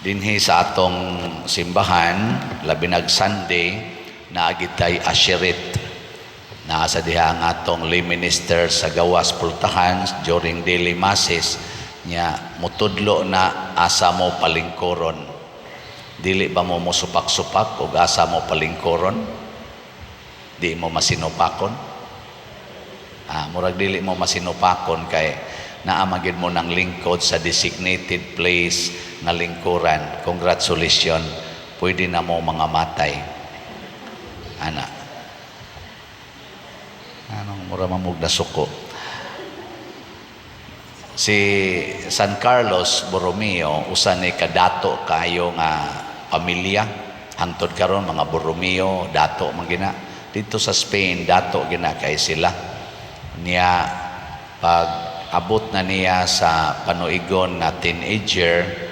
Dinhi sa atong simbahan, labi nag Sunday, naa gyud tay usherette. Naa sa diha ang atong lay minister sa gawas pultahan during daily masses nya mutudlo na asa mo palingkuron. Dili ba mo mosupak-supak og asa mo palingkuron? Di mo masinupakon? Ah, murag dili mo masinupakon kay naa man gyud mo ng lingkod sa designated place nga lingkuran. Congratulations, pwede na mo mga matay. Ana. Anong mura mamug nasuko? Si San Carlos Borromeo, usa ni kadato kaayo nga pamilya. Hangtod karon, mga Borromeo dato man gina. Dito sa Spain, dato gina kay sila. Niya pag abot na niya sa panuigon nga teenager,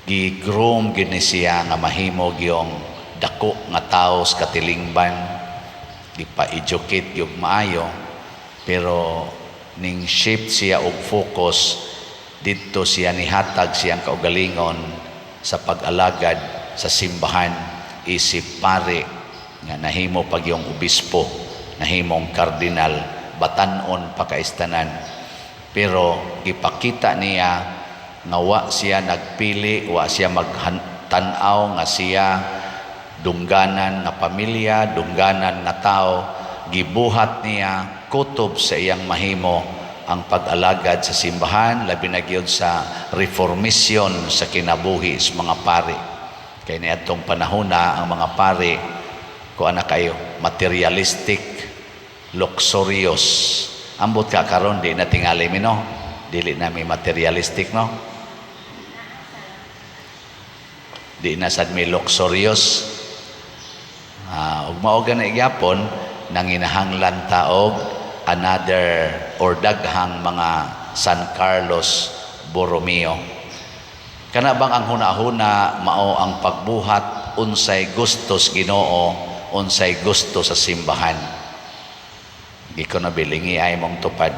gi-groom gini siya nga mahimo gyung dako nga tawo sa katilingban, gipa-educate gyud maayo, pero ning shift siya og focus didto siya nihatag siyang kaugalingon sa pag-alagad sa simbahan isip pare nga nahimo pag yung obispo, nahimong kardinal, batan-on pa kaistanan. Pero gipakita niya nga wa siya nagpili, wa siya magtan-aw nga siya dungganan nga pamilya, dungganan nga tao. Gibuhat niya kutob sa iyang mahimo ang pag-alagad sa simbahan, labi na gyud sa reformation sa kinabuhi sa mga pari. Kay niadtong panahona, ang mga pari kuan na kayo, materialistic, luxurious. Ambot ka karon, di na tingali mi, no? Dili na mi materialistic, no? Di na sad mi luxurious. Ug mao gani gyapon nanginahanglan ta og another or daghang mga San Carlos Borromeo. Kana bang ang huna-huna mao ang pagbuhat unsay gustos Ginoo, unsay gusto sa simbahan. Di ko na bilingi ay mong tupad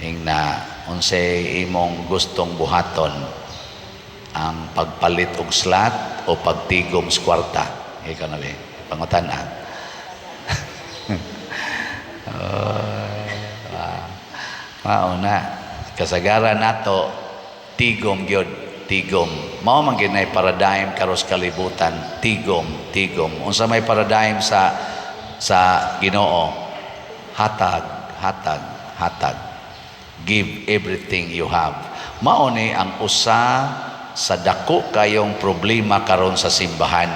ing na unsay imong gustong buhaton, ang pagpalit og slot o pagtigom sa kwarta. Ikaw na bi pangutan-a. Oh, mao na kasagaran nato, tigom gyud, tigom. Mao man gyud nay paradigm karos kalibutan, tigom, tigom. Unsa may paradigm sa Ginoo? Hatag, hatag, hatag. Give everything you have. Mao ni ang usa sa dako kayong problema karon sa simbahan,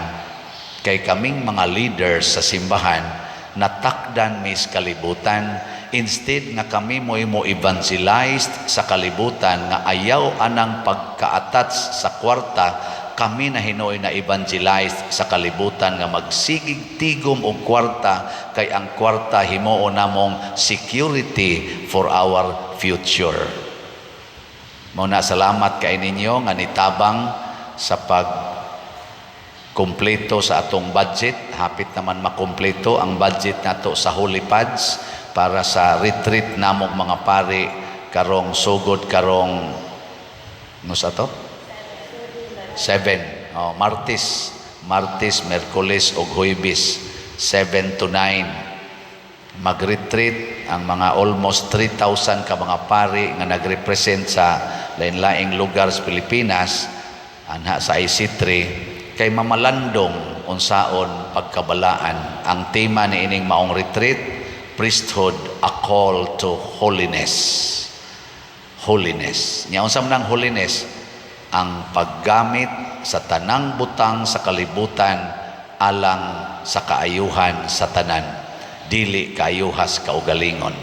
kay kaming mga leaders sa simbahan natakdan mis kalibutan. Instead nga kami mo'y mo evangelized sa kalibutan nga ayaw anang pagka-attach sa kwarta, kami na hinuoy na evangelize sa kalibutan nga magsigig tigom og kwarta, kay ang kwarta himuon namong security for our future. Mao na, salamat kay ninyo nga nitabang sa pag kumpleto sa atong budget. Hapit naman makumpleto ang budget nato sa Holy Pads para sa retreat namong mga pari karong sugod karong no sa to? 7. Oh, Martes, Martes, Miyerkules ug Huwebes, 7 to 9. Mag-retreat ang mga almost 3,000 ka mga pari nga nagrepresent sa lain-laing lugar sa Pilipinas anha sa IC3 kay mamalandong unsaon pagkabalaan. Ang tema ni ining maong retreat, "Priesthood: A Call to Holiness." Holiness. Nya unsa man ang holiness? Ang paggamit sa tanang butang sa kalibutan alang sa kaayuhan sa tanan, dili kaayuhas kaugalingon.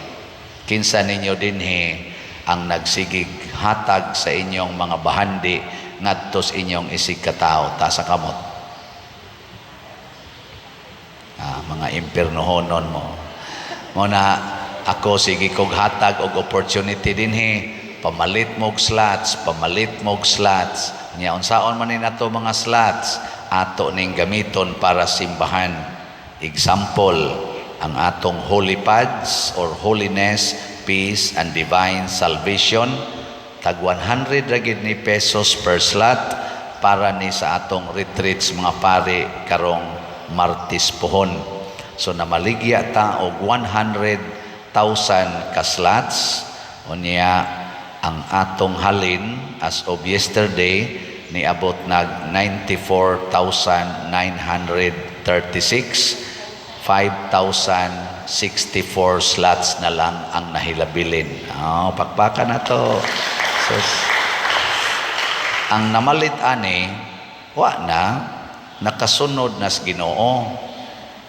Kinsa ninyo dinhi ang nagsigig hatag sa inyong mga bahandi ngadto sa inyong isig katao? Taas kamot. Ah, mga impiernohonon mo. Mo na ako sige kog hatag og opportunity dinhi, pamalit mo og slots, pamalit mo og slots. Nya unsaon man ni nato mga slots? Ato ning gamiton para simbahan. Example, ang atong holy pads or holiness, peace and divine salvation, tag 100 ra gid ni pesos per slot. Para ni sa atong retreats, mga pare, karong Martes pohon. So namaligya ta og 100,000 ka slots. Unya ang atong halin as of yesterday niabot nag 94,936. 5,064 slots na lang ang nahilabilin. Oh, pakpakan na to. Sus. Ang namalit ani, wa na, nakasunod na sa Ginoo.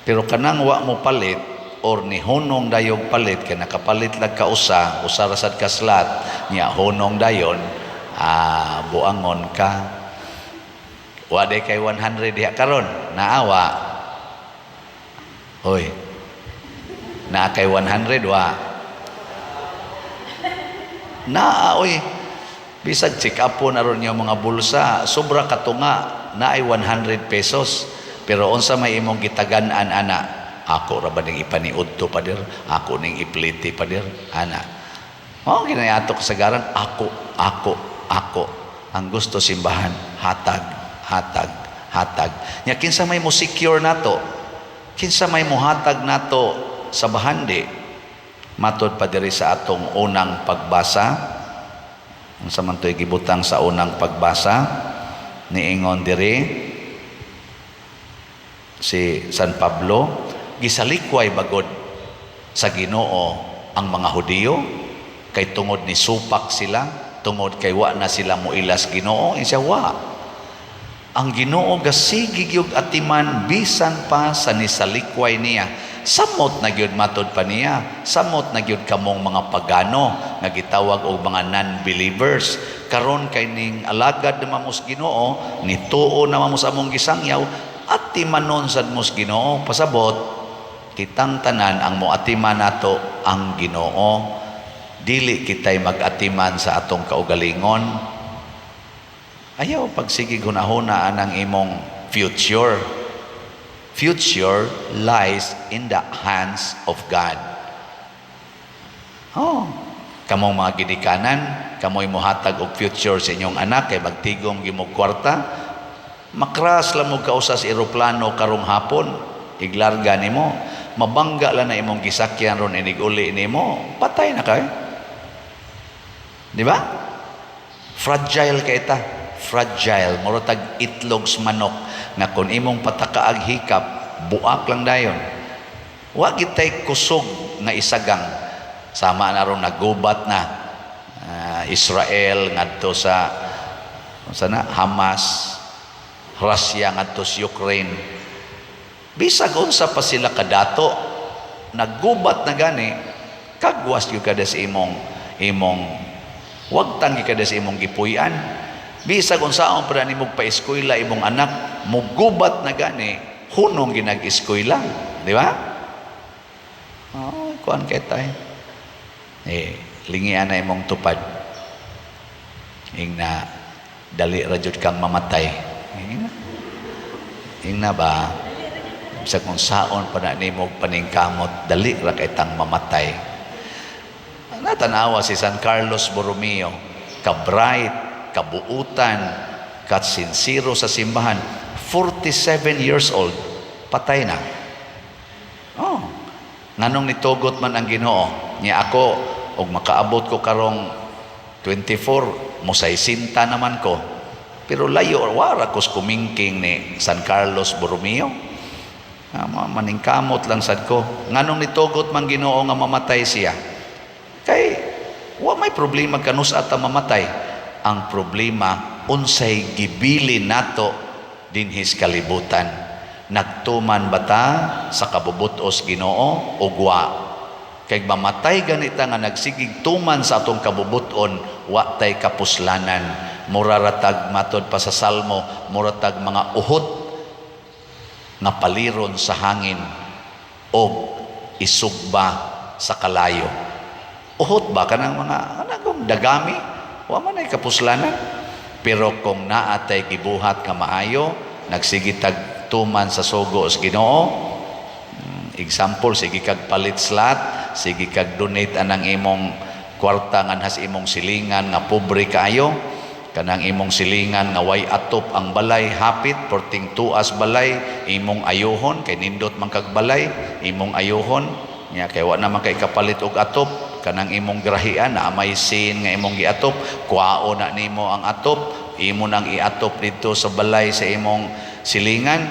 Pero kanang wa mo palit or ni hunong dayog palit kay nakapalit lag ka usa, usa ra sad ka slot, nya hunong dayon, buangon ka. Wa day kay 100 diha karon, naawa. Hoy. Naa kay 100, wa? Naa oy. Bisag check up po na ron yung mga bulsa, sobra katunga, naay 100 pesos. Pero unsa may imong gitagan-an ana? Ako ra ba ning ipaniudto, pader? Ako ning ipliti, pader? Ana. Oh, ginayato kasagaran, ako, ako, ako. Ang gusto simbahan, hatag, hatag, hatag. Nya kinsa may mo secure nato? Kinsa may muhatag nato sa bahandi? Matod pa diri sa atong unang pagbasa, unsa man to'y gibutang sa unang pagbasa, niingon diri si San Pablo, gisalikway bagod sa Ginoo ang mga Hudiyo kay tungod ni supak sila, tungod kay wa na sila moilas Ginoo. Siya wa, ang Ginoo gasigi gyud atiman bisan pa sa nisalikway niya. Samot na gyud, matod pa niya, samot na gyud kamong mga pagano nga gitawag og mga non-believers. Karon kay ning alagad na mamos Ginoo, nituo na mamos among gisangyaw, atimanon sad mos Ginoo. Pasabot, kitang tanan ang moatiman nato ang Ginoo. Dili kitay mag-atiman sa atong kaugalingon. Ayaw pagsige hunahuna anang imong future. Future lies in the hands of God. Oh, kamong mga ginikanan, kamoy mohatag og future sa inyong anak kay magtigom gimog kwarta. Makras lang mo kausa sa eroplano karong hapon, iglarga nimo, mabangga lang na imong gisakyan ron inig uli nimo, patay na kay. Di ba? Fragile kay ta. Fragile, mura tag itlog sa manok nga kung imong patakaag hikap, buak lang dayon. Wa gitay kusog nga isagang. Sama na ron nagubat na Israel ngadto sa sana Hamas, Russia ngadto sa Ukraine. Bisag unsa pa sila kadato, naggubat na gani, kagwas gyud kada sa imong wagtang gyud kada sa imong gipuy-an. Bisag unsaon pa nimo pa-eskwela imong anak, mugubat na gani, hunong ginag-eskwela, di ba? Oh, kuan kay tay. Eh, lingian na imong tupad. Ingna dali ra jud kang mamatay. Ingna. Ingna ba? Bisag kung saon pa na nimo paningkamot, dali ra kay tang mamatay. Natanawa si San Carlos Borromeo, ka-bright, kabuutan, kat-sincero sa simbahan. 47 years old, patay na. Oh, nganong nitugot man ang Ginoo? Nya ako, og makaabot ko karong 24, mosaysinta naman ko. Pero layo, wara kos kumingking ni San Carlos Borromeo. Maningkamot lang sad ko. Nganong nitugot man Ginoo nga mamatay siya? Kay wa may problema kanus ata mamatay. Ang problema, unsay gibili nato dinhis kalibutan. Nagtuman ba ta sa kabubutos Ginoo o wa? Kay mamatay ganita nga nagsigig tuman sa atong kabubuton, wa tay kapuslanan. Mura ratag, matod pa sa Salmo, mura tag mga uhot nga paliron sa hangin og isugba sa kalayo. Uhot ba kanang mga kanang dagami? Wa man ay kapuslanan. Pero kung naa tay gibuhat nga maayo, nagsige tag tuman sa sugo sa Ginoo, example, sige kag palit slot, sige kag donate anang imong kwarta nganhas imong silingan nga pobre kaayo, Kanang imong silingan nga way atop ang balay, hapit porting tuas balay, imong ayuhon kay nindot man kag balay, imong ayuhon nya kay wa naman kay kapalit og atop. Kanang imong grahian na may sin nga imong giatop, kuwao na nimo ang atop, imo nang iatop didto sa balay sa imong silingan.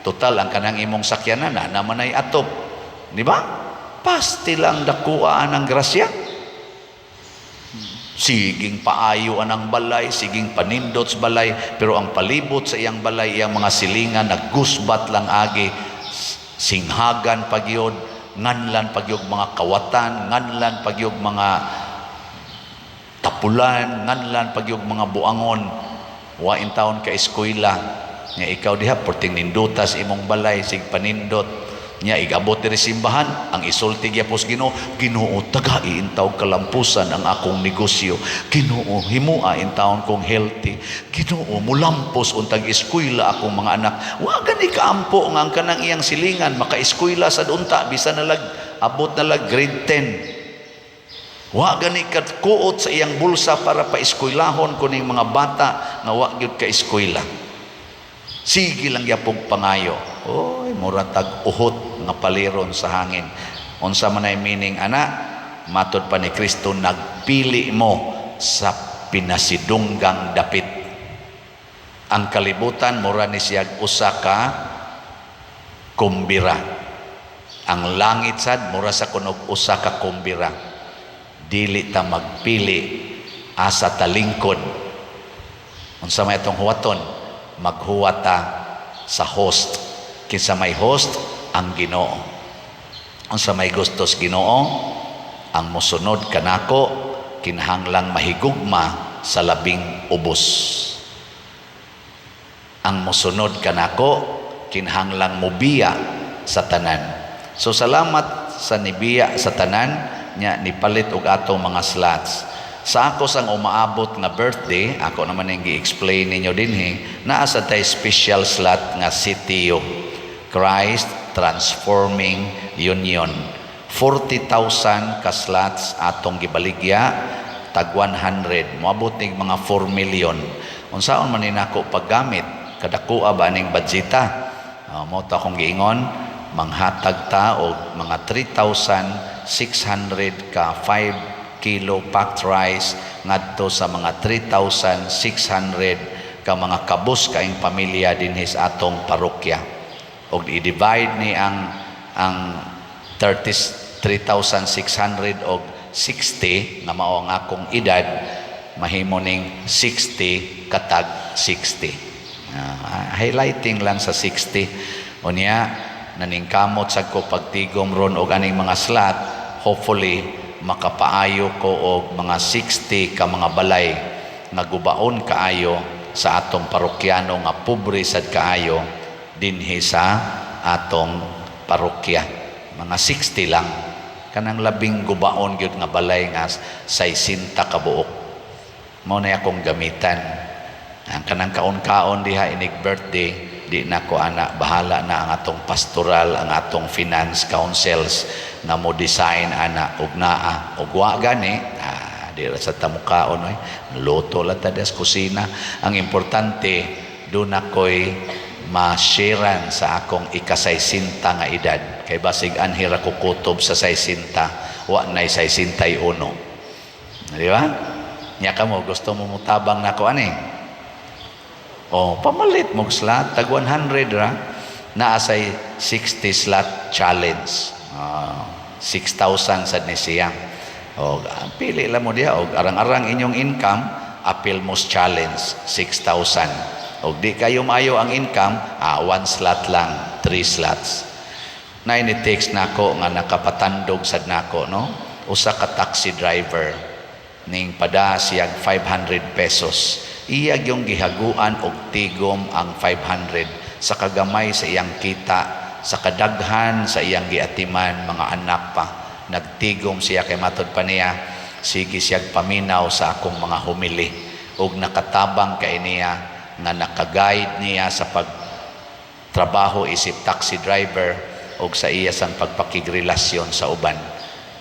Total, ang kanang imong sakyanan na naman ay atop, di ba? Pasti lang dakuaan ang grasya. Siging paayo anang balay, siging panindot sa balay, pero ang palibot sa iyang balay, iyang mga silingan, naggusbat lang agi, singhagan pagyod, nganlan pagyog mga kawatan, nganlan pagyog mga tapulan, nganlan pagyog mga buangon. Wa in taon ka eskwela, nya ikaw diha porting nindutas imong balay, sig panindot. Nya igabot diri simbahan, ang isulti gyapos Ginoo, "Ginoo, tagai intaw kalampusan ang akong negosyo. Ginoo, himua intawon kong healthy. Ginoo, mulampos untag eskwela akong mga anak." Wa gani kaampo nga ang kanang iyang silingan makaeskwela sad unta bisan nalag abot na lag grade 10. Wa gani kuot sa iyang bulsa para paeskwelahon kuning mga bata nga wa gyud ka eskwela. Sige lang gyapong pangayo. Oy, mura tag uhot nga paliron sa hangin. Unsa man ay meaning ana? Matod pa ni Kristo, nagpili mo sa pinasidunggang dapit. Ang kalibutan mura ni siyag usa ka kumbira. Ang langit sad mura sa kunog usa ka kumbira. Dili ta magpili asa talingkod. Unsa may atong huwaton? Maghuwat ta sa host. Kinsa may host? Ang Ginoo. Unsa may gustos Ginoo? Ang mosunod kanako kinahanglang mahigugma sa labing ubos. Ang mosunod kanako kinahanglang mobiya sa tanan. So salamat sa nibiya sa tanan nya nipalit og atong mga slots. Sa ako sang umaabot nga birthday, ako naman yung gi-explain ninyo dinhi, naa sa tay special slot nga CTU, Christ Transforming Union. 40,000 ka slots atong gibaligya, tag 100, moabot nig mga 4 million. Unsaon man ni nako paggamit? Kadakoa ba ning budgeta? Mo to akong giingon, manghatag ta og mga 3,600 ka 5 kilo packed rice ngadto sa mga 3,600 ka mga kabus kaing pamilya dinhi sa atong parokya. Og i-divide ni ang 33,600 og 60 nga mao ang akong edad, mahimo ning 60 katag 60. Highlighting lang sa 60. Unya naningkamot sad ko pagtigom ron og aning mga slot, hopefully makapaayo ko og mga 60 ka mga balay nga gubaon kaayo sa atong parokyano nga pobre sad kaayo dinhi sa atong parokya. Mga 60 lang, kanang labing gubaon gyud nga balay nga 60 ka buok. Mao na akong gamitan. Ang kanang kaon-kaon diha inig birthday, di na ko ana, bahala na ang atong pastoral, ang atong finance councils nga mo design ana og naa og wa gani, di ra sa tamukaon oy, luto lang ta sa kusina. Ang importante, doon ako'y ma-sharean sa akong ikasaysinta nga edad kay basig anhi ra ko kutob sa 60, wa nay 61, di ba? Nya kamo, gusto mo mutabang nako ani? Oh, pamalit mo slot, tag 100 ra. Naa say 60 slot challenge. 6,000 sad ni siya. O, pili lang mo diha og arang-arang inyong income, apil mo challenge 6,000. Og di kayo maayo ang income, one slot lang, three slots. Na ni text nako nga nakapatandog sad nako, no? Usa ka taxi driver ning pada siyag 500 pesos. Iya yung gihaguan og tigom ang 500 sa kagamay sa iyang kita, sa kadaghan sa iyang giatiman, mga anak pa. Nagtigom siya kay matod pa niya, sige siyag paminaw sa akong mga humili og nakatabang kay niya nga nakaguide niya sa pagtrabaho isip taxi driver og sa iya sang pagpakigrelasyon sa uban.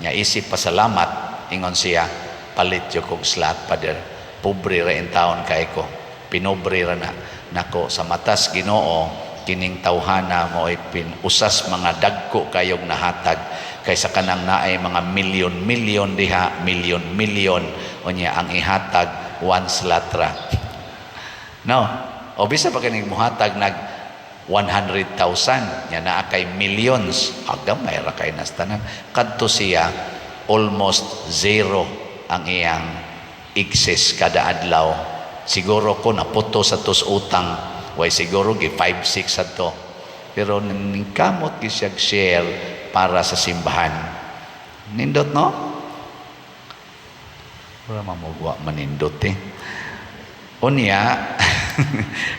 Nya isip pasalamat, ingon siya, "Palit jud kog slot, Father." Pobre ra in taon kay ko, pinobre ra na nako. Sa matas Ginoo, kining tawhana mo ay pin usas mga dagko kayog nahatag kaysa kanang naay mga milyon-milyon diha, milyon-milyon, unya ang ihatag one slot ra, no? O bisa pa kining muhatag nag 100,000 nya naa kay millions, agamay ra kay nas tanan. Kadto siya, almost zero ang iyang excess kada adlaw. Siguro ko naputo sa tos utang, way siguro gi 5 6 adto, pero ningkamot gi siya share para sa simbahan. Nindot, no? Wala mamugwa manindot eh. Unya,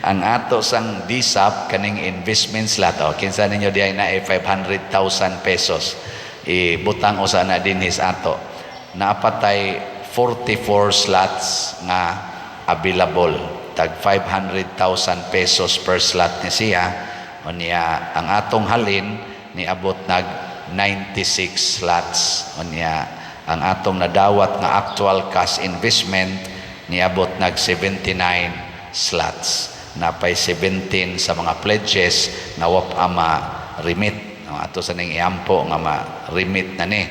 ang ato sang DSAP kaning investment slot, oh, kinsa ninyo diay na 500,000 pesos, ibutang usa na dinhi sa ato. Naapatay 44 slots nga available. Tag 500,000 pesos per slot ni siya. Unya, ang atong halin niabot nag 96 slots. Unya, ang atong nadawat nga actual cash investment niabot nag 79 slots. Napay 17 sa mga pledges nga wa pa ma-remit. No, ato sa ning iampo nga ma-remit na ni.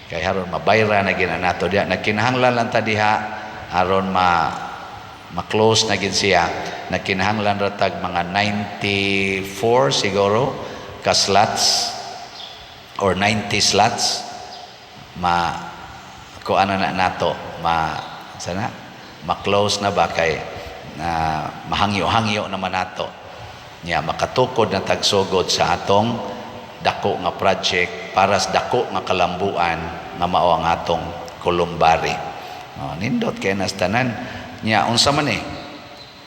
Kay aron mabayra na gina nato diha. Nagkinahanglan lang ta diha aron ma ma-close na gid siya. Nagkinahanglan ra tag mga 94 siguro ka slots or 90 slots, ma kuan na nato, ma sana ma-close na ba, kay na mahangyo-hangyo naman nato nya, makatukod na tagsugod sa atong dako nga project para sa dako nga kalambuan nga mao ang atong columbary. Oh, nindot kay nas tanan nya. Unsa man eh,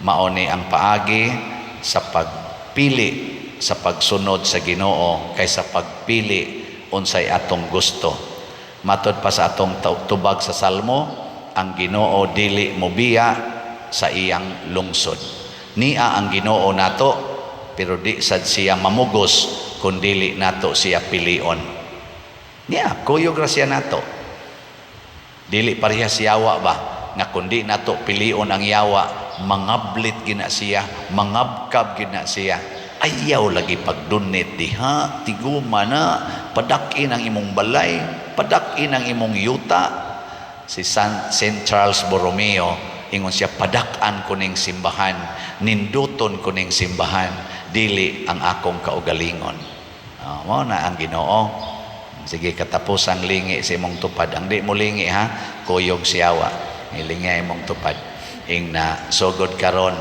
mao ni ang paagi sa pagpili sa pagsunod sa Ginoo kaysa pagpili unsay atong gusto. Matod pa sa atong tubag sa Salmo, ang Ginoo dili mobiya sa iyang lungsod. Nia ang Ginoo nato, pero di sad siya mamugos kung dili nato siya pilion. Niya, kuyog ra siya nato. Dili pareha si yawa ba nga kundi nato pilion ang yawa, mangablit gina siya, mangabkab gina siya. Ayaw lagi pagdunit diha, tiguma na, padak-in ang imong balay, padak-in ang imong yuta. Si St. Charles Borromeo, ingon siya, "Padak-an ko ning simbahan, ninduton ko ning simbahan, dili ang akong kaugalingon." Oh, mao na ang Ginoo. Sige, katapusang lingi sa imong tupad. Ang di mo lingi ha, kuyog siyawa. Ilingi imong tupad. Ing na sugod karon,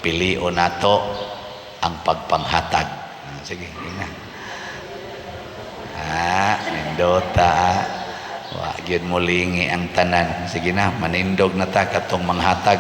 pilion nato ang pagpanghatag. Ah, sige, ing na. Ah, nindota. Ah. Wa gyud mo lingi ang tanan. Sige na, manindog na ta katong manghatag.